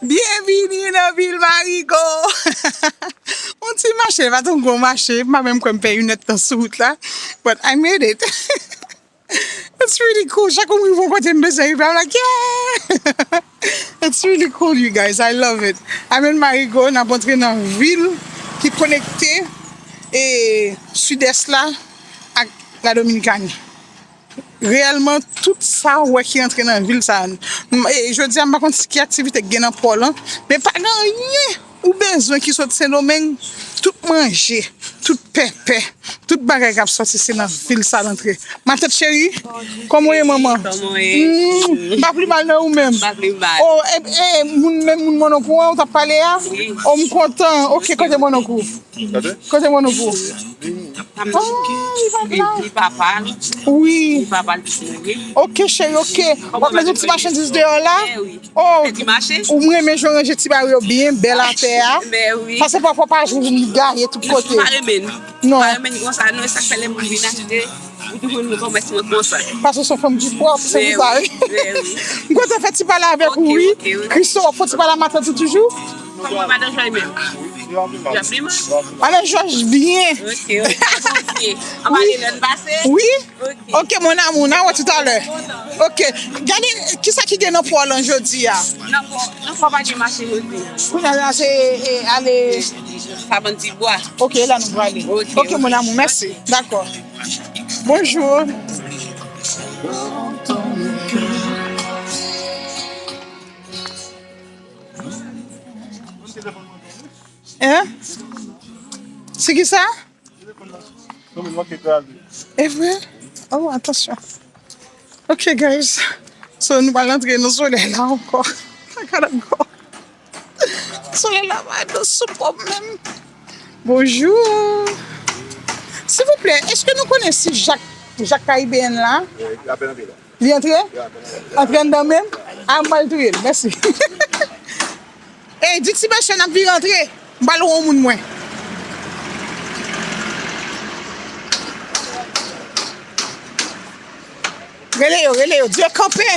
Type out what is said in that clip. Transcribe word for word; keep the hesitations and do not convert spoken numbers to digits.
Byenvini nan vil Marigo. Yon ti mache, pa t yon gwo mache, m pa menm kwè m fè inèdtan sou wout la, but I made it. It's really cool. Chak ou rive yon kote m bezwen rive, I'm like, yeah! It's really cool, you guys. I love it. I'm in Marigo, n ap antre nan vil ki konekte e sidès la ak la Dominikani. Reyèlman, tout sa ou wè ki antre nan vil sa, m- e jodi a, m pa konn si ki aktivite k gen nan pò lan, men pa gen anyen ou bezwen ki sot Sendomeng, tout manje, tout pèpè, tout bagay k ap sòti se nan vil sa l antre. Matant cheri, kòman w ye manman? Kòman w ye? Mm, m pa pli mal nan ou menm. M pa pli mal. Oh, e, e, moun menm moun Mononkou an, ou t ap pale a? Wi. Oh, m kontan. Ok, kote Mononkou? Kote Mononkou? Oh, li pa la. Li papa l. Wi. Li papa l ki mouri. Ok, cheri, ok. W ap met yon ti machandiz deyò la? Oh, ou m renmen jan w ranje ti bagay yo byen bèl atè a. Paske pafwa pa jwenn li gaye tout kote. Non. Pa renmen li konsa, non, e sa k fè lè moun vin achte, ou toujou nou kòmèsman konsa. Paske w se yon fanm ki pwòp, se pou sa, wi. M kontan fè ti pale avèk ou, wi. Christo, w ap fè ti pale a matant ou toujou? Kòman madan Jòj menm? Jòj li mal? Madan Jòj byen. Ok, ok, Bondye. An pale lè n pase? Wi. Ok. Ok, mon amour, n a wè tout a lè. Ok, gade kisa ki gen nan pò lan jodi a. Nan pò, nan pò pa gen mache jodi a. Kounye a la se e, ale. Sa bann ti bwa. Ok, la nou prale. Ok, ok, mon amour, mèsi. Dakò. Bonjou. Hein? Se ki sa? E vre? Oh, atansyon. Ok, guys. So, nou pral antre nan solèy la ankò. I gotta go. Solèy la pa dous sou po m menm. Bonjou. Silvouplè, èske nou konnen si Jak, Jak Karibeyen la? Li apèn antre la. Li antre? Antre anndan menm? A, m pral touye l. Mèsi. Ey, di ti mesye n ap vin rantre. M pral wè yon moun mwen. Rele yo, rele yo. Di yo kanpe.